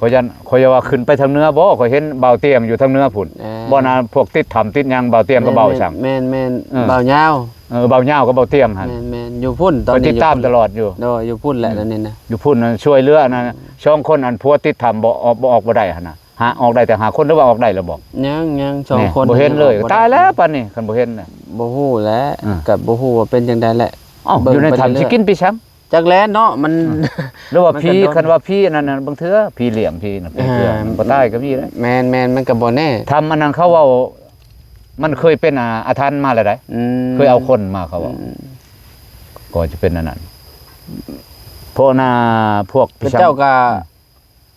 ຂ້ອຍຢ້ານ ຂ້ອຍວ່າຂຶ້ນໄປທາງເໜືອບໍ່ ຂ້ອຍເຫັນບ່າວຕຽງຢູ່ທາງເໜືອພຸ້ນ ອ່າ ບໍ່ນະ ພວກຕິດຖ້ຳຕິດຫຍັງ ບ່າວຕຽງກັບບ່າວຊ່າງ ແມ່ນໆ ເອີ ບ່າວຍາວ ເອີ ບ່າວຍາວກັບບ່າວຕຽງຫັ້ນ ແມ່ນໆ ຢູ່ພຸ້ນ ຕອນນີ້ ຕິດຕາມຕະຫຼອດຢູ່ ໂດຍ ຢູ່ພຸ້ນແຫຼະ ອືມ ອັນນີ້ນະ ຢູ່ພຸ້ນນັ້ນ ຊ່ວຍເຫຼືອອັນນັ້ນ ອືມ ສອງຄົນ ອັນຜົວຕິດຖ້ຳບໍ່ ອອກ ບໍ່ອອກບໍ່ໄດ້ຫັ້ນນະ ຫາ ອອກໄດ້ແຕ່ຫ້າຄົນ ຫຼືວ່າອອກໄດ້ແລ້ວບໍ່? ຍັງ ຍັງສອງຄົນ ບໍ່ເຫັນເລີຍ ຕາຍແລ້ວປານນີ້ ຄັນບໍ່ເຫັນນະ ບໍ່ຮູ້ແຫຼະ ອ່າ ກໍບໍ່ຮູ້ວ່າເປັນຈັ່ງໃດແຫຼະ ເອົ້າ ເບິ່ງ ຢູ່ໃນຖ້ຳ ໄປເລື້ອຍໆ ຊິກິນໄປຫຍັງ? ຈັກແຫຼະເນາະ ມັນ ອ່າ ຫຼືວ່າຜີ ຄັນວ່າຜີອັນນັ້ນ ບາງເທື່ອຜີຫຼຽງ ຜີນະ ຜີເກືອ ອ່າ ມັນບໍ່ຕາຍກໍມີເດ້ ແມ່ນໆ ມັນກໍບໍ່ແນ່ ຖ້ຳອັນນັ້ນເຂົາເວົ້າ ມັນເຄີຍເປັນ ອາ ອາຖັນມາແລ້ວໃດ ອືມ ເຄີຍເອົາຄົນມາ ເຂົາເວົ້າ ອືມ ກໍຈະເປັນອັນນັ້ນ ພວກນາ ພວກ ເຂົາເຈົ້າກໍ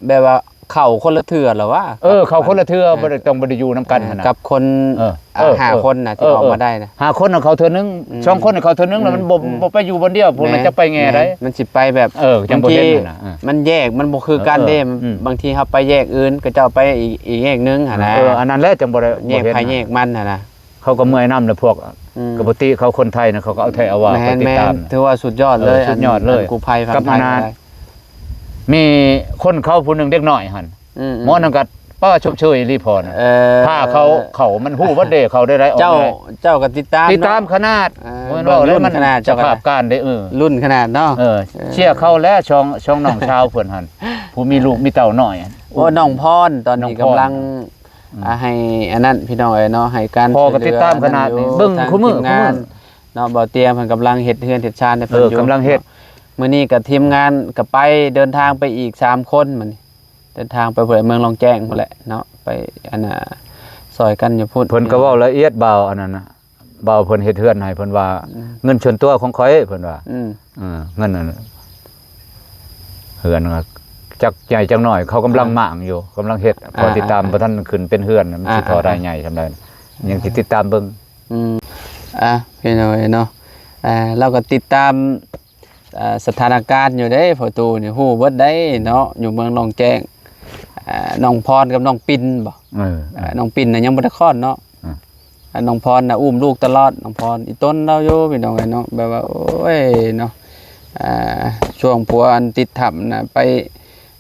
ແບບວ່າເຂົ້າຄົນລະເທື່ອລະຫວາ ເອີ ເຂົ້າຄົນລະເທື່ອ ເອີ ບໍ່ໄດ້ ຕ້ອງບໍ່ໄດ້ຢູ່ນຳກັນຫັ້ນນະ ກັບຄົນ ເອີ ເອີ ຫ້າ ເອີ ຄົນນະ ທີ່ ເອີ ອອກມາໄດ້ນະ ຫ້າຄົນນະເຂົ້າເທື່ອໜຶ່ງ ອືມ ສອງຄົນນະເຂົ້າເທື່ອໜຶ່ງ ອືມ ແລ້ວມັນບໍ່ ອືມ ບໍ່ໄປຢູ່ບ່ອນດຽວ ພວກນັ້ນ ແມ່ນ ຈະໄປແງ່ໃດ ແມ່ນ ມັນຊິໄປແບບ ເອີ ຈັ່ງບໍ່ເຫັນຫັ້ນນະ ບາງທີມັນບໍ່ຄືກັນເດ້ ເອີ ເອີ ບາງທີເຮົາໄປແຍກອື່ນ ເຂົາເຈົ້າໄປອີກ ອີກແຍກໜຶ່ງຫັ້ນນະ ເອີ ອັນນັ້ນແຫຼະຈັ່ງບໍ່ໄດ້ ແຍກໃຜແຍກມັນຫັ້ນນະ ເຂົາກໍເມື່ອຍນຳແຫຼະພວກ ອືມ ກະປົກກະຕິເຂົາຄົນໄທນະ ເຂົາກໍເອົາແທ້ເອົາວ່າ ແມ່ນ ໄປຕິດຕາມ ແມ່ນ ຖືວ່າສຸດຍອດເລີຍ ເອີ ສຸດຍອດເລີຍ ອັນກູ້ໄພຝັ່ງໄທ ກັບອັນນັ້ນ ກໍໄດ້ ມີຄົນເຂົາຜູ້ໜຶ່ງເດັກນ້ອຍຫັ້ນ ອືມໆ ໝໍນັ້ນກໍປ້າຊົມເຊີຍອີ່ຫຼີພໍນະ ເອີ ພາເຂົາ ເຂົາມັນຮູ້ເບິດເດ້ ເຂົາໄດ້ ໄດ້ອອກ ເຈົ້າ ໄດ້ ເຈົ້າກໍຕິດຕາມ ຕິດຕາມ ເນາະ ຂະໜາດ ເອີ ບໍ່ແມ່ນວ່າ ເບິ່ງລຸ້ນ ມັນ ຂະໜາດ ສະພາບການເດ້ ເອີ ລຸ້ນຂະໜາດເນາະ ເອີ ເອີ ເຊຍເຂົາແຫຼະ ຊ່ອງ ຊ່ອງນ້ອງສາວເພິ່ນຫັ້ນ ຜູ້ມີລູກມີເຕົ້ານ້ອຍ ໂອ້ ນ້ອງພອນ ຕອນນີ້ ນ້ອງພອນ ກຳລັງ ອືມ ອ່າ ໃຫ້ອັນນັ້ນ ພີ່ນ້ອງເອີຍເນາະ ໃຫ້ການ ພໍ່ກໍຕິດຕາມຂະໜາດນີ້ ຊ່ວຍເຫຼືອ ເບິ່ງຄູ່ມື້ ທາງທີມງານ ຄູ່ມື້ ເນາະ ບ່າວຕຽງເພິ່ນກຳລັງເຮັດເຮືອນເຮັດຊານໃຫ້ເພິ່ນ ເອີ ຢູ່ ກຳລັງເຮັດ ມື້ນີ້ກໍທີມງານກໍໄປ ເດີນທາງໄປອີກສາມຄົນ ມື້ນີ້ເດີນທາງໄປພຸ້ນແຫຼະ ເມືອງລ່ອງແຈ້ງພຸ້ນແຫຼະເນາະ ໄປອັນນ່າ ຊ່ອຍກັນຢູ່ພຸ້ນ ເພິ່ນກໍເວົ້າລະອຽດ ບ່າວອັນນັ້ນນະ ບ່າວເພິ່ນເຮັດເຮືອນໃຫ້ ເພິ່ນວ່າ ອືມ ເງິນສ່ວນຕົວຂອງຂ້ອຍ ເພິ່ນວ່າ ອືມ ເອີ ເງິນນັ້ນ ເຮືອນ ຈັກໃຫຍ່ຈັກນ້ອຍ ເຂົາກຳລັງ ອ່າ ມ້າງຢູ່ ກຳລັງເຮັດ ອ່າ ພໍຕິດຕາມ ອ່າ ບໍ່ທັນຂຶ້ນເປັນເຮືອນ ມັນ ອ່າ ຊິທໍ່ໄດ້ໃຫຍ່ສ່ຳໃດ ອ່າ ຍັງຊິຕິດຕາມເບິ່ງ ອືມ ອ່ະ ພີ່ນ້ອງເອີຍເນາະ ເອີ ເຮົາກໍຕິດຕາມ ເອີ ສະຖານະການຢູ່ເດ້ ພໍ່ຕູ້ນີ້ຮູ້ເບິດໄດ໋ເນາະ ຢູ່ເມືອງລ່ອງແຈ້ງ ເອີ ນ້ອງພອນກັບນ້ອງປິນບໍ ເອີ ເອີ ນ້ອງປິນນະຍັງບໍ່ໄດ້ຄອດເນາະ ອືມ ອ່າ ນ້ອງພອນນະ ອຸ້ມລູກຕະຫຼອດ ນ້ອງພອນ ອີ່ຕົນລາວຢູ່ ພີ່ນ້ອງເອີຍເນາະ ແບບວ່າ ໂອ້ຍເນາະ ອ່າ ຊ່ວງຜົວອັນຕິດຖ້ຳນະ ໄປ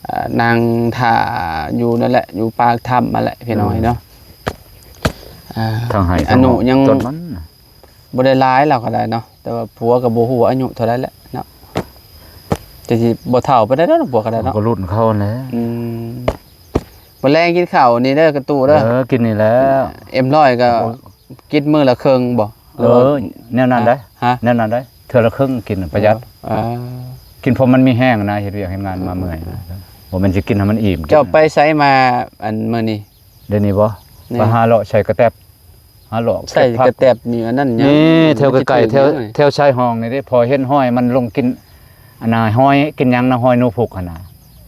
ອ່າ ນັ່ງຖ້າຢູ່ນັ້ນແຫຼະ ຢູ່ປາກຖ້ຳຫັ້ນແຫຼະ ພີ່ນ້ອງເອີຍເນາະ ອ່າ ທັງໄຮ່ທັງອາຍຸຍັງ ບໍ່ໄດ້ຫຼາຍ ລາວກໍໄດ້ເນາະ ແຕ່ວ່າຜົວກໍບໍ່ຮູ້ວ່າອາຍຸເທົ່າໃດແຫຼະເນາະ ແຕ່ຊິບໍ່ເຖົ້າປານໃດດອກ ຜົວກໍໄດ້ເນາະ ກໍລຸ້ນເຂົາຫັ້ນແຫຼະ ອືມ ມື້ແລງກິນເຂົ້ານີ້ເດີ ກະຕູ້ເດີ ເອີ ກິນນີ້ແຫຼະ ເອັມຮ້ອຍກໍ ໂອ້ຍ ກິນມື້ລະເຄິ່ງບໍ ເອີ ຫຼືວ່າ ແນວນັ້ນໄດ໋ ຮະ ແນວນັ້ນໄດ໋ ເທື່ອລະເຄິ່ງກິນປະຢັດ ເອີ ກິນພໍມັນມີແຮງນະ ເຮັດວຽກເຮັດງານມາເມື່ອຍ ບໍ່ແມ່ນຊິກິນໃຫ້ມັນອີ່ມ ເຈົ້າໄປໃສມາ ອັນມື້ນີ້ ດຽວນີ້ບໍ ໄປຫາເລາະໃສ່ກະແຕັບ ຫາເລາະ ໃສ່ກະແຕັບນີ້ ອັນນັ້ນຫຍັງ ນີ້ແຖວໃກ້ໆ ແຖວ ແຖວຊາຍຫ້ອງນີ້ເດ້ ພໍເຫັນຮອຍມັນລົງກິນ ອັນນ່າ ຮອຍກິນຫຍັງນະ ຮອຍໜູພຸກຫັ້ນນະ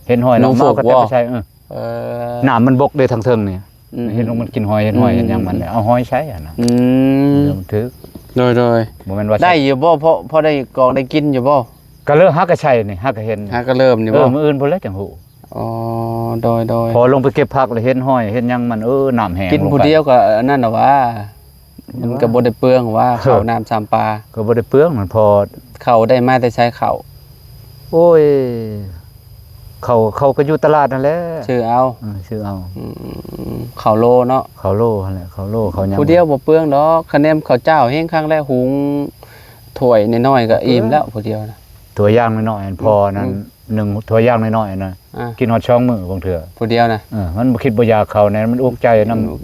ເຫັນຮອຍແລ້ວ ໜູພຸກ ເອົາກະແຕັບ ບໍ່ ໄປໃສ່ ເອີ ເອີ ນ້ຳມັນບົກເດ້ທາງເທິງນີ້ ອືມ ເຫັນລົງມັນກິນຫອຍ ເຫັນຮອຍ ອືມ ເຫັນຫຍັງມັນ ອືມ ເອົາຮອຍໃສ່ຫັ້ນນະ ອືມ ມັນຖືກ ໂດຍໆ ບໍ່ແມ່ນວ່າ ໄດ້ຢູ່ບໍ່ ພໍ ພໍໄດ້ກອງໄດ້ກິນຢູ່ບໍ່ ກະເລີ ຫາກະໃສ່ນີ້ ຫາກະເຫັນ ຫາກະເລີ່ມນີ້ ເອີ ບໍ່ ມື້ອື່ນພຸ້ນແຫຼະຈັ່ງຮູ້ ອໍ ໂດຍໆ ພໍລົງໄປເກັບຜັກແລ້ວເຫັນຮອຍເຫັນຫຍັງມັນ ເອີ ນ້ຳແຫ້ງ ກິນຜູ້ດຽວກໍອັນນັ້ນລະຫວາ ມັນກໍບໍ່ໄດ້ເປືອງຫວາ ເອີ ເຂົ້ານ້ຳສາມປາ ກໍບໍ່ໄດ້ເປືອງ ມັນພໍ ເຂົ້າໄດ້ມາແຕ່ໃສເຂົ້າ ໂອ້ຍ ເຂົ້າ ເຂົ້າກໍຢູ່ຕະຫຼາດຫັ້ນແຫຼະ ຊື້ເອົາ ເອີ ຊື້ເອົາ ອືມ ເຂົ້າໂລເນາະ ເຂົ້າໂລຫັ້ນແຫຼະ ເຂົ້າໂລ ເຂົ້າຫຍັງ ຜູ້ດຽວບໍ່ເປືອງດອກ ຄະແນນເຂົ້າເຈົ້າແຮງຄັກແລ້ວ ຫຸງຖ້ວຍນ້ອຍໆກໍອີ່ມແລ້ວ ຜູ້ດຽວນະ ຖ້ວຍຢ່າງນ້ອຍໆ ພໍນັ້ນ ອືມ ໜຶ່ງຖ້ວຍຢ່າງນ້ອຍໆນະ ອ່າ ກິນຮອດສອງມື້ບາງເທື່ອ ຜູ້ດຽວນະ ເອີ ມັນບໍ່ຄິດບໍ່ຢາກເຂົ້າແນ່ ມັນອຸກໃຈນຳ ອືມ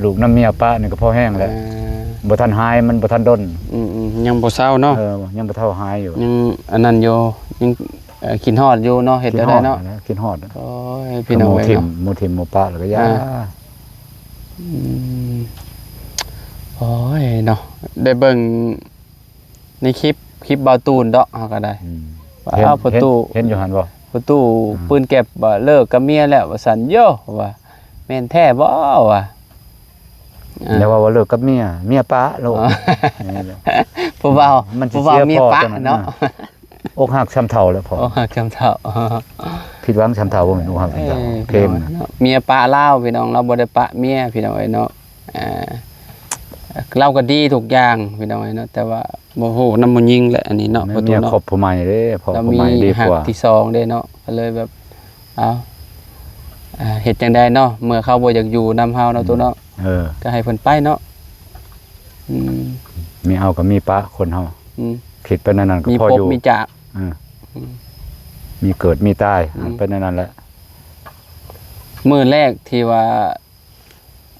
ລູກນຳເມຍປະນີ້ກໍພໍແຮງແລ້ວ ເອີ ບໍ່ທັນຫາຍ ມັນບໍ່ທັນດົນ ອືມໆ ຍັງບໍ່ເຊົາເນາະ ເອີ ຍັງບໍ່ເທົ່າຫາຍຢູ່ ຍັງອັນນັ້ນຢູ່ ຍັງ ເອີ ຄິດຮອດຢູ່ເນາະ ເຮັດແນວໃດເນາະ ຄິດຮອດ ໂອ້ຍ ພີ່ນ້ອງເອີຍເນາະ ໝູ່ຖິ້ມໝູ່ປະແລ້ວກໍຢ່າ ອ່າ ອືມ ໂອ້ຍເນາະ ໄດ້ເບິ່ງ ໃນຄລິບ ຄລິບບ່າວຕູນເດາະ ເຮົາກໍໄດ້ ອືມ ວ່າ ເຫັນ ອ້າວ ພໍ່ຕູ້ ເຫັນ ເຫັນຢູ່ຫັ້ນບໍ່ ພໍ່ຕູ້ ອືມ ປືນແກັບວ່າ ເລີກກັບເມຍແລ້ວວ່າຊັ້ນ ໂຢ ວ່າ ແມ່ນແທ້ບໍ່ ວ່າ ອ່າ ແລ້ວວ່າ ວ່າເລີກກັບເມຍ ເມຍປະໂລດ ອໍ ນີ້ແຫຼະ ຜູ້ບ່າວ ມັນຊິ ຜູ້ບ່າວເມຍປະເສຍພໍ່ຕົວນັ້ນ ເນາະ ອ່າ ອົກຫັກຊ່ຳເຖົ້າແລ້ວພໍ່ ອົກຫັກຊ່ຳເຖົ້າ ຜິດຫວັງຊ່ຳເຖົ້າ ບໍ່ແມ່ນອົກຫັກຊ່ຳເຖົ້າ ເອີ ເພງ ເນາະ ເມຍປະລາວ ພີ່ນ້ອງ ລາວບໍ່ໄດ້ປະເມຍ ພີ່ນ້ອງເອີຍເນາະ ອ່າ ລາວກໍດີທຸກຢ່າງ ພີ່ນ້ອງເອີຍເນາະ ແຕ່ວ່າບໍ່ຮູ້ນຳຜູ້ຍິງແຫຼະ ອັນນີ້ເນາະ ແມ່ນ ປະຕູເນາະ ຄອບຜູ້ໃໝ່ເດ້ ພໍ່ ລາວມີ ຜູ້ໃໝ່ດີກວ່າ ຮັກທີສອງເດ້ເນາະ ກໍເລີຍແບບ ເອົ້າ ອ່າ ເຮັດຈັ່ງໃດເນາະ ເມື່ອເຂົາບໍ່ຢາກຢູ່ນຳເຮົາເນາະ ອືມ ຕູ້ເນາະ ເອີ ກໍໃຫ້ເພິ່ນໄປເນາະ. ອືມ ມີເອົາກໍມີປະຄົນເຮົາ ອືມ ຄິດໄປແນວນັ້ນກໍພໍຢູ່ ມີພົບມີຈາກ ເອີ ອືມ ມີເກີດມີຕາຍ ອືມ ໄປແນວນັ້ນແຫຼະ. ມື້ແລກທີ່ວ່າ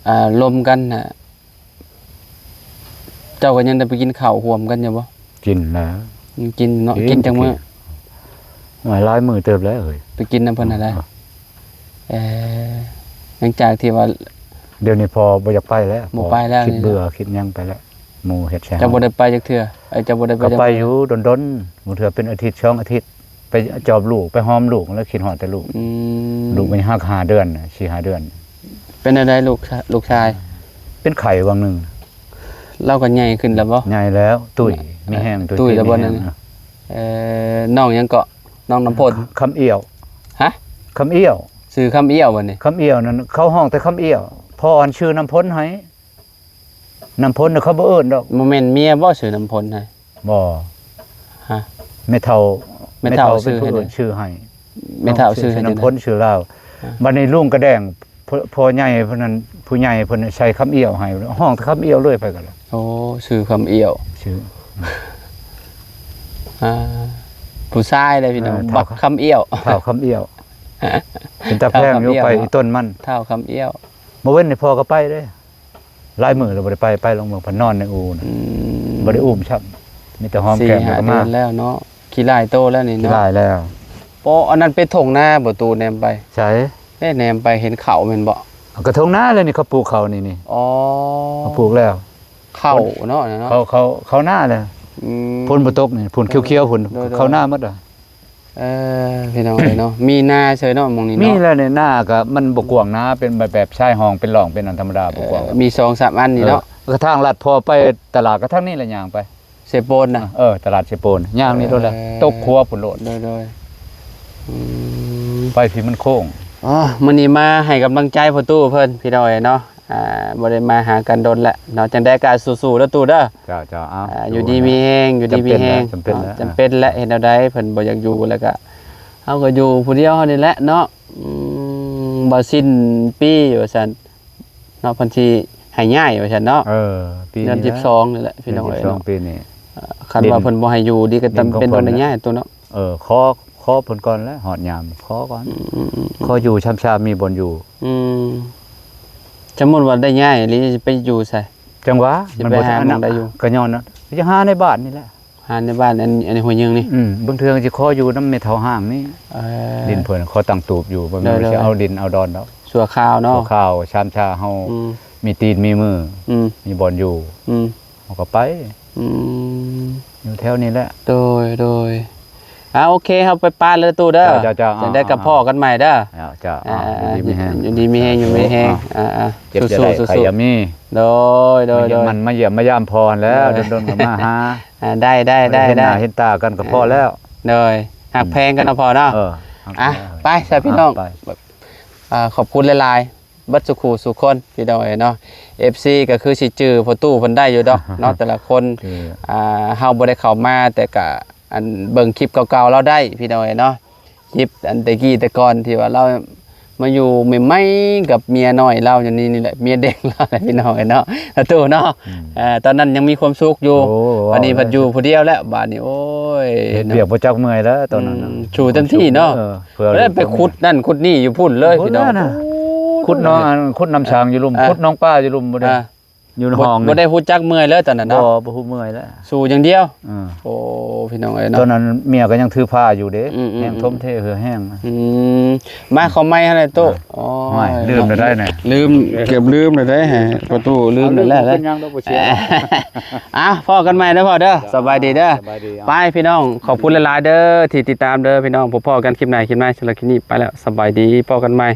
ອ່າ ລົມກັນນະ ເຈົ້າກໍຍັງໄດ້ໄປກິນເຂົ້າຮ່ວມກັນຢູ່ບໍ່? ກິນແລ້ວ ກິນເນາະ. ກິນ ກິນຈັກມື້? ໂອ້ຍ ຫຼາຍມື້ເຕີບແລ້ວເອີຍ ໄປກິນນຳເພິ່ນຫັ້ນແຫຼະ. ເອີ ເອີ ຫຼັງຈາກທີ່ວ່າ ດຽວນີ້ພໍ່ບໍ່ຢາກໄປແລ້ວ ບໍ່ໄປແລ້ວ ຄິດເບື່ອ ຄິດຫຍັງໄປແລ້ວ ໝູ່ເຮັດໃສ່ເຮົາ. ເຈົ້າບໍ່ໄດ້ໄປຈັກເທື່ອ? ເອີ ເຈົ້າບໍ່ໄດ້ໄປ ກໍໄປຢູ່ດົນໆ ບາງເທື່ອເປັນອາທິດສອງອາທິດ ໄປຈອບລູກ ໄປຫອມລູກ ແລ້ວຄິດຮອດແຕ່ລູກ. ອືມ ລູກມັນຮັກຫ້າເດືອນ ສີ່ຫ້າເດືອນ. ເປັນແນວໃດລູກ ລູກຊາຍ? ເປັນໄຂ້ຫວ່າງໜຶ່ງ. ລາວກໍໃຫຍ່ຂຶ້ນແລ້ວບໍ່? ໃຫຍ່ແລ້ວ ຕຸ້ຍ ມີແຮງ ຕຸ້ຍ ຕຸ້ຍແລ້ວບໍ່ນັ້ນ? ເອີ ນ້ອງຫຍັງເກາະ? ນ້ອງນ້ຳພົ້ນ ຄຳອ້ຽວ. ຮະ? ຄຳອ້ຽວ ຊື່ຄຳອ້ຽວບໍ່ນີ້? ຄຳອ້ຽວນັ້ນ ເຂົາຮ້ອງແຕ່ຄຳອ້ຽວ ພໍ່ອັນຊື່ນ້ຳພົ້ນໃຫ້. ນ້ຳພົ້ນນະເຂົາບໍ່ເອີ້ນດອກ. ບໍ່ແມ່ນເມຍບໍ່ຊື່ນ້ຳພົ້ນຫັ້ນ? ບໍ່. ຮະ? ແມ່ເຖົ້າ ແມ່ເຖົ້າ ແມ່ເຖົ້າຊື່ໃຫ້ ເປັນຜູ້ເອີ້ນຊື່ໃຫ້. ແມ່ເຖົ້າຊື່ໃຫ້ ນ້ຳພົ້ນຊື່ລາວ. ຮະ? ບັດນີ້ລຸງກະແດງ ພໍ່ ພໍ່ໃຫຍ່ເພິ່ນນັ້ນ ຜູ້ໃຫຍ່ເພິ່ນໃສ່ຄຳອ້ຽວໃຫ້ ຮ້ອງແຕ່ຄຳອ້ຽວເລີຍ ໄປກໍໄດ້. ໂອ້ ຊື່ຄຳອ້ຽວ ຊື່ ອ່າ ຜູ້ຊາຍເດ້ພີ່ນ້ອງ ເອີ ບັກຄຳອ້ຽວ ທ້າວຄຳອ້ຽວ ເປັນຕາແພງຢູ່ ທ້າວຄຳອ້ຽວ ໄປອີ່ຕົ້ນມັນ ທ້າວຄຳອ້ຽວ. ມື້ເວັນນີ້ພໍ່ກໍໄປເດ້ ຫຼາຍມື້ແລ້ວບໍ່ໄດ້ໄປ ໄປລອງເບິ່ງ ເພິ່ນນອນໃນອູ່ນະ. ອືມ ບໍ່ໄດ້ອຸ້ມຊ້ຳ ມີແຕ່ຫອມແກ້ມ ສີ່ຫ້າເດືອນແລ້ວເນາະ. ຂີ້ຫຼາຍໂຕແລ້ວນີ້ເນາະ ຂີ້ຫຼາຍແລ້ວ. ໂອ້ ອັນນັ້ນເປັນທົ່ງນາບໍ່ ຕູ້ແນມໄປ? ໃສ? ເດ້ ແນມໄປເຫັນເຂົ້າແມ່ນບໍ່? ກໍທົ່ງນາແລ້ວນີ້ ເຂົາປູກເຂົ້ານີ້ ນີ້. ອໍ ເຂົາປູກແລ້ວ ເຂົ້າເນາະ ເນາະ ເຂົ້າ ເຂົ້າ ເຂົ້ານາແລ້ວ. ອືມ ຝົນບໍ່ຕົກນີ້ ພຸ້ນ ໂດຍ ຂຽວໆ ພຸ້ນ ໂດຍ ໂດຍ ເຂົ້ານາໝົດລະ. ເອີ ພີ່ນ້ອງເອີຍເນາະ ມີນາເຊີຍເນາະ ໝ່ອງນີ້ເນາະ. ມີແລ້ວນີ້ ນາກໍມັນບໍ່ກວ້າງນາ ເປັນແບບ ແບບຊາຍຮ່ອງ ເປັນຮ່ອງ ເປັນອັນທຳມະດາ ບໍ່ກວ້າງ. ເອີ ມີສອງສາມອັນນີ້ເນາະ. ເອີ ກໍທາງລັດພໍ່ໄປຕະຫຼາດ ກໍທາງນີ້ແຫຼະ ຍ່າງໄປເຊໂປນນະ. ເອີ ຕະຫຼາດເຊໂປນ ຍ່າງນີ້ໂດນແຫຼະ ເອີ ຕົກຂົວພຸ້ນໂລດ. ໂດຍ ໂດຍ ອືມ ໄປພີ້ມັນໂຄ້ງ. ອໍ ມື້ນີ້ມາໃຫ້ກຳລັງໃຈພໍ່ຕູ້ເພິ່ນ ພີ່ນ້ອງເອີຍເນາະ. ອ່າ ບໍ່ໄດ້ມາຫາກັນດົນແລ້ວເນາະ ຈັ່ງໃດກໍສູ້ໆເດີຕູ້ເດີ. ເຈົ້າ ເຈົ້າ ເອົາ ອ່າ ຢູ່ດີມີແຮງ ຢູ່ດີມີແຮງ. ຈຳເປັນແຫຼະ ເນາະ ຈຳເປັນແຫຼະ ເອີ ຈຳເປັນແຫຼະ ເຮັດແນວໃດເພິ່ນບໍ່ຢາກຢູ່ ແລ້ວກໍເຮົາກໍຢູ່ຜູ້ດຽວເຮົານີ້ແຫຼະເນາະ. ອືມ ບໍ່ສິ້ນປີວ່າຊັ້ນເນາະ ເພິ່ນຊິໃຫ້ຍ້າຍວ່າຊັ້ນເນາະ. ເອີ ປີນີ້ແຫຼະ ເດືອນສິບສອງນີ້ແຫຼະ ພີ່ນ້ອງເອີຍເນາະ. ເດືອນສິບສອງປີນີ້ ເອີ ຄັນວ່າເພິ່ນບໍ່ໃຫ້ຢູ່ດີກໍຈຳເປັນຕ້ອງໄດ້ຍ້າຍໂຕເນາະ. ເອີ ຂໍ ຂໍເພິ່ນກ່ອນແຫຼະ ຮອດຍາມຂໍກ່ອນ. ອືມໆໆໆ ຂໍຢູ່ຊຳຊາມີບ່ອນຢູ່. ອືມ ສົມມຸດວ່າໄດ້ຍ້າຍອີ່ຫຼີ ຊິໄປຢູ່ໃສ? ຈັ່ງຫວະ ມັນບໍ່ຫາໝ່ອງໃດຢູ່ ກໍຍ້ອນນະ ຈະຫາໃນບ້ານນີ້ແຫຼະ ຫາໃນບ້ານ ອັນ ອັນຫ້ວຍຍືງນີ້. ອືມ ບາງເທື່ອກໍຊິຂໍຢູ່ນຳແມ່ເຖົ້າຫ້າງນີ້. ເອີ ດິນເພິ່ນຂໍຕັ້ງຕູບຢູ່ ບໍ່ແມ່ນວ່າຊິເອົາດິນເອົາດອນດອກ. ຊົ່ວຄາວເນາະ ຊົ່ວຄາວ ຊາມຊາເຮົາ ອືມ ມີຕີນມີມື ອືມ ມີບ່ອນຢູ່ ອືມ ເຮົາກໍໄປ. ອືມ ຢູ່ແຖວນີ້ແຫຼະ. ໂດຍ ໂດຍ ອ່າ ໂອເຄ ເຮົາໄປປະເລີຕູ້ເດີ. ເຈົ້າ ເຈົ້າ ຈັ່ງໃດກໍພໍ້ກັນໃໝ່ເດີ. ເຈົ້າ ເຈົ້າ ອ່າ ຢູ່ດີມີແຮງ ຢູ່ດີມີແຮງ ຢູ່ດີມີແຮງ. ອ່າ ອ່າ ເຈັບຢ່າໄດ້ ໄຂ້ຢ່າມີ. ໂດຍ ໂດຍ ໂດຍ ມັນມາຢ້ຽມມາຢາມພໍ່ຫັ້ນແຫຼະ ເອີ ດົນໆກໍມາຫາ. ອ່າ ໄດ້ ໄດ້ ໄດ້ ເຫັນໜ້າເຫັນຕາກັນກໍພໍແລ້ວ. ໂດຍ ຮັກແພງກັນເນາະພໍ່ເນາະ. ເອີ ອ່ະ ໄປຊະພີ່ນ້ອງ ໄປ. ອ່າ ຂອບຄຸນຫຼາຍໆ ເບິດສູ່ຄູ່ສູ່ຄົນ ພີ່ນ້ອງເອີຍເນາະ. ເອັຟຊີກໍຄືຊິຈື່ພໍ່ຕູ້ເພິ່ນໄດ້ຢູ່ດອກເນາະ ແຕ່ລະຄົນ. ເອີ ອ່າ ເຮົາບໍ່ໄດ້ເຂົ້າມາ ແຕ່ກະ ອັນ ເບິ່ງຄລິບເກົ່າໆລາວໄດ້ ພີ່ນ້ອງເອີຍເນາະ. ຄລິບອັນແຕ່ກີ້ແຕ່ກ່ອນທີ່ວ່າລາວມາຢູ່ໃໝ່ໆກັບເມຍນ້ອຍລາວຢູ່ນີ້ ນີ້ແຫຼະ ເມຍເດັກລາວແຫຼະ ພີ່ນ້ອງເອີຍເນາະ ລະຕູ້ເນາະ. ອືມ ເອີ ຕອນນັ້ນຍັງມີຄວາມສຸກຢູ່. ໂອ້ ບາດນີ້ພັດຢູ່ຜູ້ດຽວແລ້ວ ບາດນີ້ ໂອ້ຍ ເຮັດວຽກບໍ່ຈັກເມື່ອຍແລ້ວຕອນນັ້ນນະ. ອືມ ສູ້ເຕັມທີ່ເນາະ. ເອີ ເພື່ອໄປຂຸດນັ້ນຂຸດນີ້ຢູ່ພຸ້ນເລີຍ ພີ່ນ້ອງເອີຍ. ຂຸດໜອງ ຂຸດນ້ຳສາງຢູ່ລຸ່ມ ຂຸດໜອງປາຢູ່ລຸ່ມ ບໍ່ໄດ້ ອ່າ ຢູ່ຫ້ອງ ບໍ່ໄດ້ຮູ້ຈັກເມື່ອຍເລີຍຕອນນັ້ນເນາະ. ບໍ່ ບໍ່ຮູ້ເມື່ອຍແລ້ວ ສູ້ຢ່າງດຽວ. ເອີ ໂອ້ ພີ່ນ້ອງເອີຍເນາະ ຕອນນັ້ນເມຍກໍຍັງຖືພາຢູ່ເດ້. ອືມໆໆ ແຮງຖົມເທເຫື່ອແຮງ. ອືມ ມາເຂົ້າໃໝ່ຫັ້ນແຫຼະຕູ້. ໂອ້ຍ ລືມແລ້ວໄດ໋ນະ ລືມ ເກືອບລືມແລ້ວໄດ໋ ປະຕູລືມແລ້ວແຫຼະ. ເອົາ ເປັນຫຍັງດອອກ ບໍ່ເສຍ. ອ່າ ພໍ້ກັນໃໝ່ເດີພໍ່ເດີ. ສະບາຍດີເດີ. ສະບາຍດີ. ໄປພີ່ນ້ອງ ຂອບຄຸນຫຼາຍໆເດີທີ່ຕິດຕາມເດີພີ່ນ້ອງ. ພົບພໍ້ກັນຄລິບໜ້າ ຄລິບໃໝ່ ສຳລັບຄລິບນີ້ໄປແລ້ວ ສະບາຍດີ ພໍ້ກັນໃໝ່.